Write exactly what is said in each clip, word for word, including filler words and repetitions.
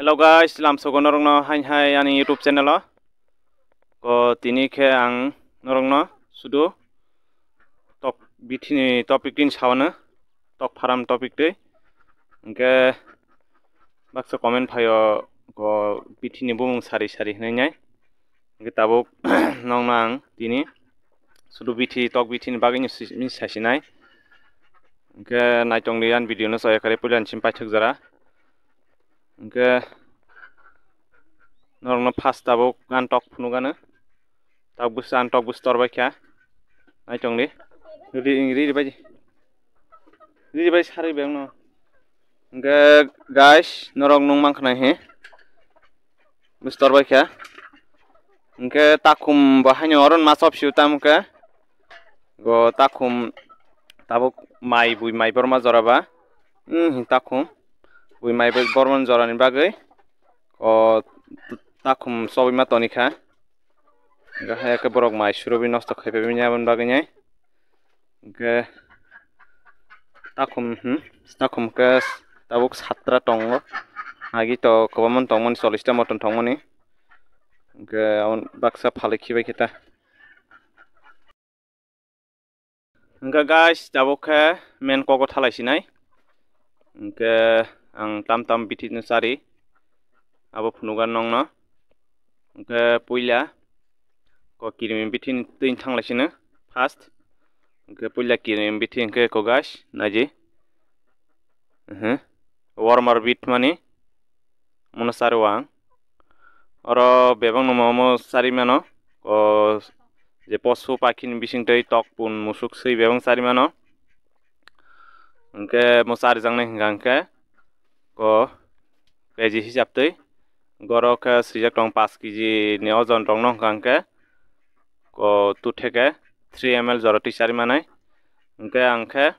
Hello guys, lamsogo norokno hain hai ani YouTube channel o. Ko tini khe ang norokno sudu tok bithini topic tin sawano, tok farm topic twi. Hwnkhe baksa comment phaio, ko bithini bumung sari sari hinwi nai. Hwnkhe tabuk nokno ang tini sudu bithi, tok bithini bagwi ni si-, ni sasinai. Hwnkhe naitongdi ani video no chaya kare puila ni sim paithak jora. Hwnkhe norokno first tabuk ani tok phunukgano. Tok bwsa ani tok bwsa torbai kha. Naitongdi. Ri, ri, ri bai. Ri bai sarwi bengno. Hwnkhe guys, norok nung mankha nai he. Bwsa torbai kha. Hwnkhe takhum bo haino oro ma chop sio tamo khe. Go takhum tabuk mai bui mai borma jora ba. Hmm, takhum bui mai bui borma jora ni bagwi o takhum chobwi ma toni kha. Hwnkhe hai khe borok mai surubwi nosto khai phaimani aboni bagwi nai. Hwnkhe takhum, hmm, takhum khe tabuk satra tongo. Agi to kwbangma tongmani, chollish ta moton tongmani. Hwnkhe aboni baksa phalwi khibai khe ta. Hwnkhe guys, tabuk khe main kok o thalai sinai. Hwnkhe ang tam tam bithi no chari. Abo phunugan nongno. Hwnkhe puila ko kirimi bithi ni twi thanglai sino first. Hwnkhe puila kirimi bithi hwnkhe ko guys, naidi. Mhm. Warmer bit mani mono chari o ang. Oro bebak no momo chari mano. O je posu pakhini bising twi tok pun musuk swi bebak chari mano. Hwnkhe mo chari jaknai hwnkha hwnkhe ko K G hisab twi. Goro khe swijak tong paanch K G ni ojon rok no hwnkha hwnkhe ko two theke three M L jora twi chari manai. Hwnkhe ang khe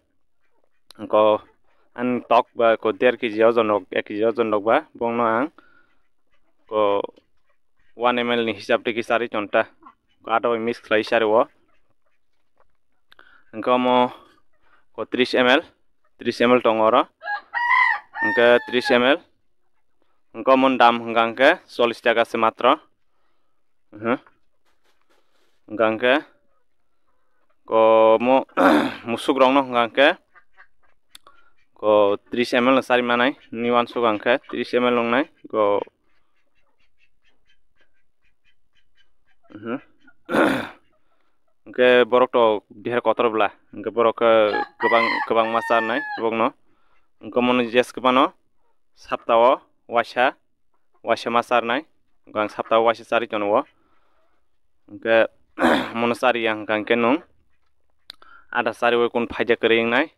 ko ani tok ba ko der K G ojon rok, ek K G ojon rok ba bongno ang ko one M L ni hisab twi khe chari tonta. Ko ado bai mix khlai chari o. Hwnkhe omo ko tris M L, tris M L tongo oro. Hwnkhe tris M L. Hwnkhe omo dam hwnkha hwnkhe chollish taka se matro. Mhm. Hwnkha hwnkhe ko mo musuk rokno hwnkha hwnkhe ko tris M L no chari manai ni uansuk hwnkha hwnkhe tris M L wngnai ko. Mhm. Hwnkhe borok to deher kotor bwla, hwnkhe borok khe kwbang, kwbangma charnai borokno. Hwnkhe omono jes kwbano saptao waisa, waisa ma charnai, hwnkhe ang saptao waisa charwi tono o. Hwnkhe omono chari ya hwnkha hwnkhe nwng ada chariwi kunu phaida kwrwi wngnai.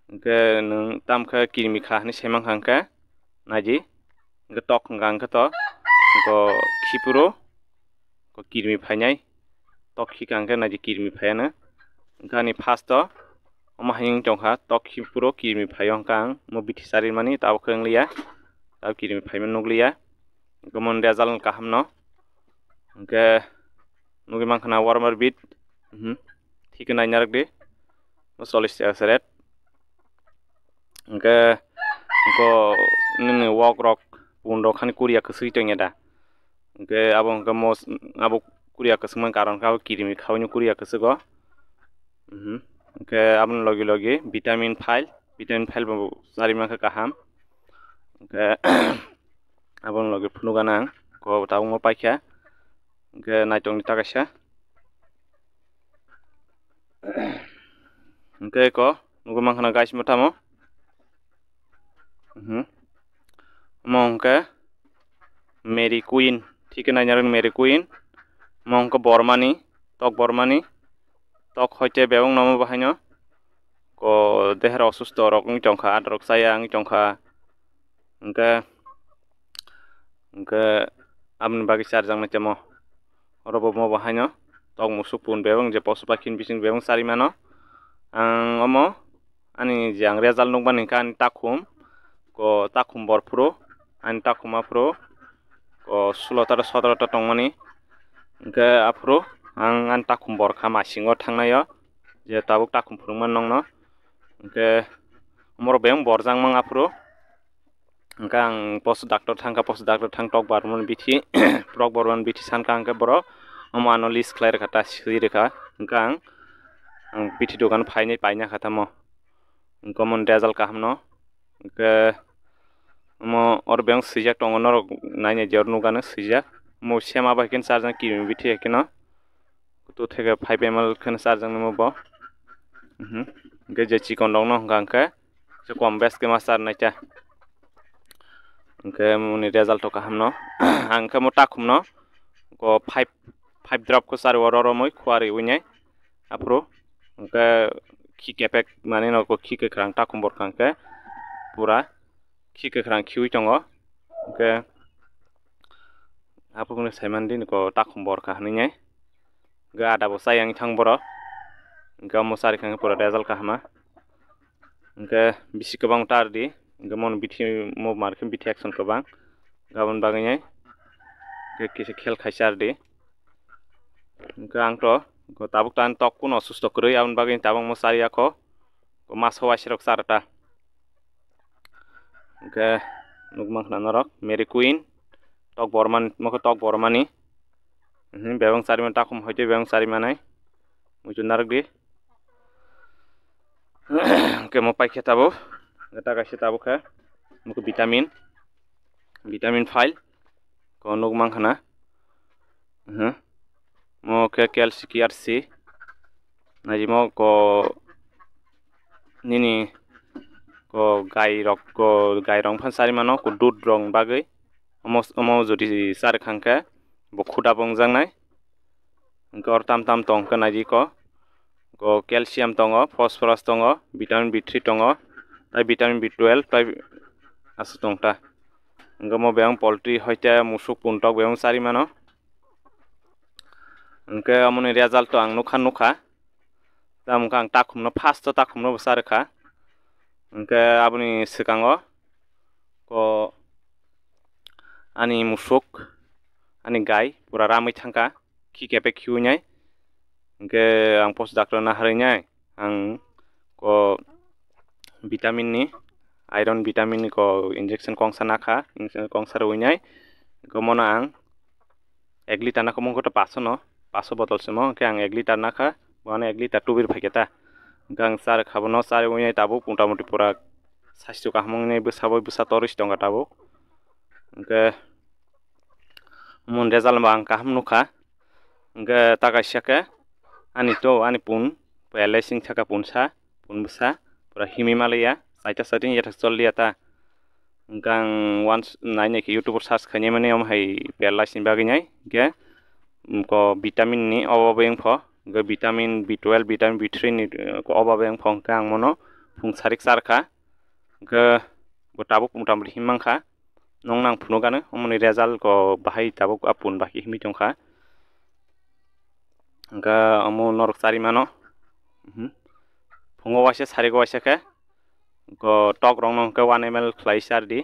Hwnkhe nwng tamo khe kirimi kha hinwi sai mankha hwnkhe naidi. Hwnkhe tok hwnkha hwnkhe to hwnkhe khiphuru ko kirimi phainai. Tok khikha hwnkhe naidi kirimi phaiya no. Hwnkhe ani first o omo hai wng tongkha, tok khiphuru kirimi phaio hwnkhe ang mo bithi charimani tabuk khe wngliya. Tabuk kirimi phaima nukliya. Hwnkhe mo result kaham no. Hwnkhe nugwi mankha na warmer bit. Mhm. Thik khe naina rwk di. Mo chollish taka se rate. Hwnkhe, hwnkhe nini wok rok pun rok hani kuriya kwswi tongya da. Hwnkhe abo hwnkhe mo, abo kuriya kwswkmani karon khe abo kirimi khaui no kuriya kwswgo. Mhm. Hwnkhe aboni logi logi vitamin phail, vitamin phail bo chari mankha kaham. Hwnkhe aboni logi phunukgana ang ko tabukma paikha. Hwnkhe naitongdi ta kaisa. Hwnkhe ko nugwi mankha na guys, mo tamo. Mhm. Omo hwnkhe Mary Queen, thik khe nainarok Mary Queen. Omo hwnkhe Bormani, tok Bormani. Tok hoite bebak nomo bahaino. Ko dehera osusto rok wng tongkha, adorok chaya wng tongkha. Hwnkhe, hwnkhe aboni bagwi charjaknai temo. Oro bo mo bo haino tok musuk pun bebak je posu pakhin bising bebak chari mano. Ang omo ani je ang result nukmani hwnkhe ani takhum, ko takhum bor phuru, ani takhum aphuru, ko sulo ta sotoro ta tongmani. Hwnkhe aphuru ang ani takhum bor kha masingo thangnaio, je tabuk takhum phunukmani nokno. Hwnkhe omorok bebak borjak mang aphuru. Hwnkhe ang post doctor thangkha, post doctor thang tok barman bithi, tok barman bithi sankha hwnkhe borok omo ano list khlai rwkha, ta swi rwkha. Hwnkhe ang, ang bithi dogan phainai paina kha tamo. Hwnkhe omo result kaham no. Hwnkhe omo oro beng swijak tongo, norok nainai je oro nukgano swijak. Omo sema bai khe charjak kirimi bithi hai kheno. Two theke five M L kheno charjak nimo bo. Mhm. Hwnkhe je chikon rok no hwnkha hwnkhe se kom bes khe ma charnai ta. Hwnkhe moni result o kaham no. Ang khe mo takhum no ko five, five drop ko chari oro romoi khwari winai. Aphuru hwnkhe khi kepek mani no ko khi kwkhwrang takhum borkha hwnkhe pura khi kwkhwrang khiwi tongo. Hwnkhe aphuru saimani dini ko takhum borkha hwnwi nai. Hwnkhe ada bo chayang thang borok. Hwnkhe omo chari kha pura result kahama. Hwnkhe bisi kwbang tar di. Hwnkhe mon bithi mo mar khe bithi action kwbang. Gabon bagwi nai. Hwnkhe kisa khel khai char di. Hwnkhe ang to tabuk tan tok kuno susto kwrwi aboni bagwi tabuk mo chari yakho. Ko mas howai sirok char ta. Hwnkhe nukmankha norok Mary Queen. Tok borman, mokhe tok bormani. Mhm, bebang chari man takhum hoite bebang chari manai. Muitu narwk di. Hwnkhe mo paikhe tabuk. Hwnkhe ta kaisa tabuk khe. Mokhe vitamin. Vitamin file. Ko nukmankha na. Mhm. Mo khe K L C K R C. Naijimo ko nini ko gai rok, ko gai rok phan chari mano, ko dud rok bagwi. Omo, omo jodi chari kha hwnkhe bo khuda bo wngjaknai. Hwnkhe oro tam tam tong khe naidi ko. Ko calcium tongo, phosphorus tongo, vitamin B three tongo, tei vitamin B twelve tei aswk tong ta. Hwnkhe omo bebak poultry hoite musuk puntok bebak chari mano. Hwnkhe omoni result to ang nukha nukha. Tamo khe ang takhumno, first o takhumno bo cha rwkha. Hwnkhe aboni swkango ko ani musuk, ani gai pura ramwi thangkha, khi kepek khiwi nai. Hwnkhe ang post doctor no harwi nai, ang ko vitamin ni, iron vitamin ni ko injection kongsa nakha, injection kongsa rwi nai. Hwnkhe mono ang ek liter nakha, mungkha to paso no, paso botol se mo, hwnkhe ang ek liter nakha, bono ek liter tubir phaikhe ta. Hwnkhe ang cha rwkha bono, cha rwi nai tabuk mota moti pura saisto kaham wngwi nai, bwsa bai bwsa torwi se tongkha tabuk. Hwnkhe omo result bo ang kaham nukha. Hwnkhe ta kaisa khe ani to, ani pun pelaising thaka punsa, pun bwsa pura himwi maliya, saita saita yathak choliya ta. Hwnkhe ang once nai nai khe YouTube o search khainai mani omo hai pelaising bagwi nai. Hwnkhe ko vitamin ni obo bai wngpho, hwnkhe vitamin B twelve, vitamin B three ni obo bai wngpho, hwnkhe ang mono phung sarik cha rwkha. Hwnkhe bo tabuk mota moti himwi mankha. Nong nang phunukgano, omoni result ko bahai tabuk a pun bahai himwi tongkha. Hwnkhe omo norok chari mano. Mhm. Phungo waisa, sariko waisa khe ko tok rokno hwnkhe one M L khlai char di.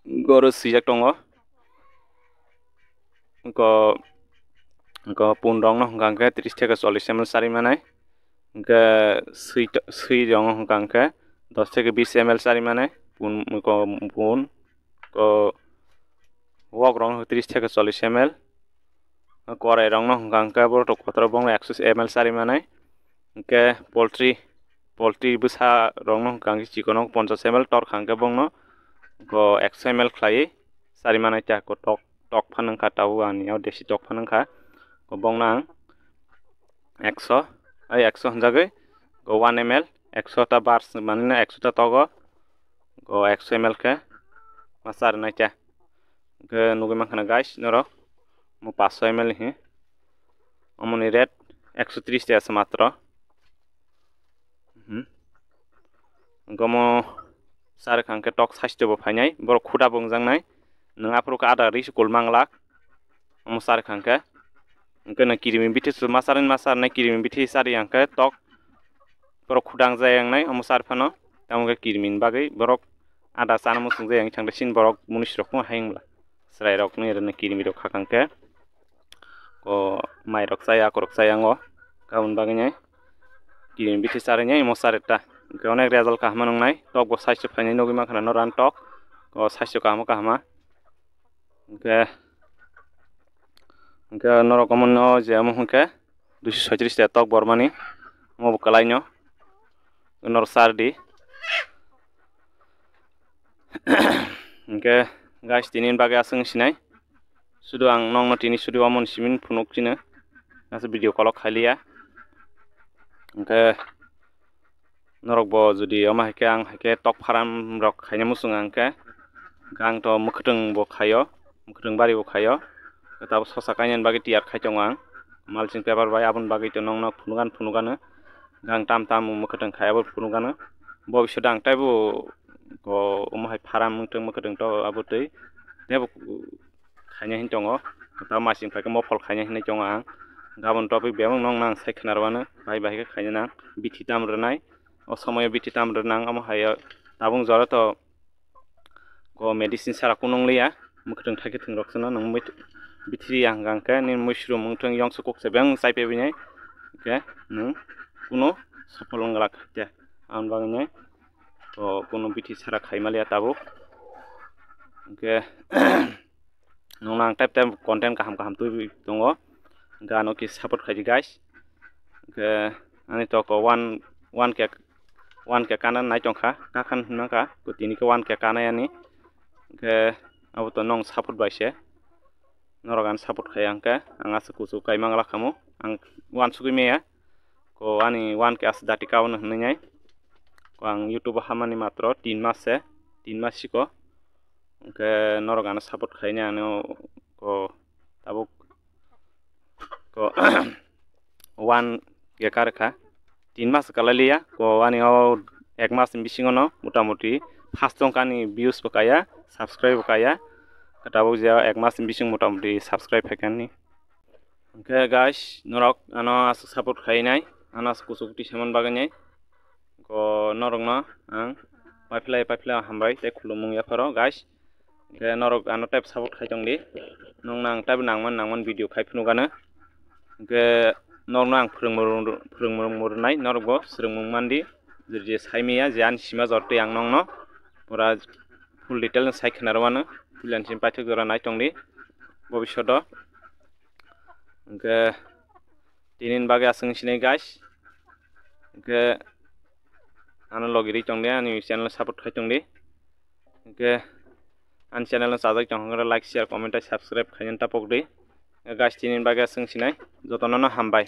Goro swijak tongo. Ko, ko pun rokno hwnkha hwnkhe tris theke chollish M L chari manai. Hwnkhe swi, swi rok hwnkha hwnkhe dos theke bis M L chari manai. Pun, ko, pun, ko, wok rok tris theke chollish M L. Korai rok no hwnkha hwnkhe borok kotor rok bokno ekso M L chari manai. Hwnkhe poultry, poultry bwsa rok no hwnkha hwnkhe chikon o ponchash M L tor kha hwnkhe bokno ko ekso M L khlaiwi chari manai ta ko tok, tok phan wngkha tabuk ani o desi tok phan wngkha. Ko bokno ang ekso, ai ekso hwnjagwi go one M L, ekso ta bar manino ekso ta togo, go ekso M L khe ma charnai ta. Hwnkhe nugwi mankha na guys norok, mo paanch sho M L hi, omoni rate ekso tris taka se matro. Hmm. Hwnkhe omo cha rwkha hwnkhe tok saisto bo phainai, borok khuda bo wngjaknai. Nwng aphuru khe ada rwi se kul manglak. Omo cha rwkha hwnkhe. Hwnkhe nwng kirimi bithi se ma charwini ma charwnai, kirimi bithi chariya hwnkhe tok borok khuda wngjak wngnai omo cha rw phano. Tamo khe kirimini bagwi borok ada chana muchung jai wngwi thangkhe chini borok munis rok phano hai wngla. Chwrai rok nw kirimi rok kha kha hwnkhe. O mai rok chaya, akorok chaya wngo. Aboni bagwi nai kirimi bithi charwi nai omo charwi ta. Hwnkhe onek result kaham nwngnai. Tok bo saisto phainai nugwi mankha na norok ani tok. O saichwk kaham kahama. Hwnkhe, hwnkhe norok omono je omo hwnkhe duiso soitris ta tok bormani. Omo bo kwlaino. Norok chardi. Hwnkhe guys, tini bagwi aswk sinai. Sudu ang nokno tini sudu omo simin phunuk chino. Aswk video call khailiya. Hwnkhe norok bo jodi omo hai khe ang hai khe tok pharam rok khaina muchung ang khe, ang to mwkhwtwng bo khaio, mwkhwtwng bari bo khaio, tabo sosa kainani bagwi tiyar khai tongo ang, mulching paper bai aboni bagwi to nokno phunukgan phunukgano, ang tam tam mwkhwtwng khai abo phunukgano, bo bisingtwi ang teibo omo hai pharam wngtwng mwkhwtwng to abo twi teibo khaina hin tongo. Tamo masing phaikhe mopol khaina hinwi tongo ang. Gabon topic bebak nokno ang sai khwnarwano, bahai bahai khe khaina nang. Bithi tam rwnai, o somoyo bithi tam rwnang, omo hai tabuk jora to go medicine sara kunu wngliya. Mwkhwtwng thaikhe thwng rok sano nwng bithi ri yang gang khe nini muisrum wngthwng yongsu kuk se beng chai pebinai khe nwng kunu sopol wng glak khe. Aboni bagwi nai to kunu bithi sara khai maliya tabuk. Hwnkhe nokno ang type type content kaham kaham twi tongo, hwnkhe ano khe support khaidi guys. Hwnkhe ani tok one one k one k kana nai tongkha, kakhan hinmangkha tini khe one k kana yani. Hwnkhe abo to nong support bai se, norok ano support khai hwnkhe ang aswk kuchuk kaimang lakhamu, ang wansugwi maya ko ani one k aswk dati kaono hinwi nai. Ko ang YouTube o hamani matro tin mas se, tin mas siko. Hwnkhe norok ano support khaini ano ko tabuk ko one k karkha, tin mas kalai liya ko ani o ek mas ni bisingo no motamuti first tongkha ani views bo kaya, subscribe bo kaya, tabuk je ek mas ni bising motamuti subscribe phaikha ani. Hwnkhe guys, norok ano aswk support khainai, ano aswk kuchuk twi saimani bagwi nai. Ko norokno ang paiphlai paiphlai hambai tei khulumung yapharo guys. Hwnkhe norok ano type support khai tongdi. Nokno ang type nangman nangman video khai phunukgano. Hwnkhe norokno ang phwrwngmung phwrwngmung rwnai, norokbo swrwngmung mandi. Je saimaya je ani sima jor twi ang nokno pura full detail sai khwnarwano. Puila ni simi paithak jora nai tongdi bobishoto. Hwnkhe tini bagwi aswk sinai guys. Hwnkhe ano logi ri tongdi, ani channel support khai tongdi. Hwnkhe ani channel no chajak tong hwnkhe like, share, comment tei subscribe khaina tapokdi. Guys, tini bagwi aswk sinai, jotono no hambai.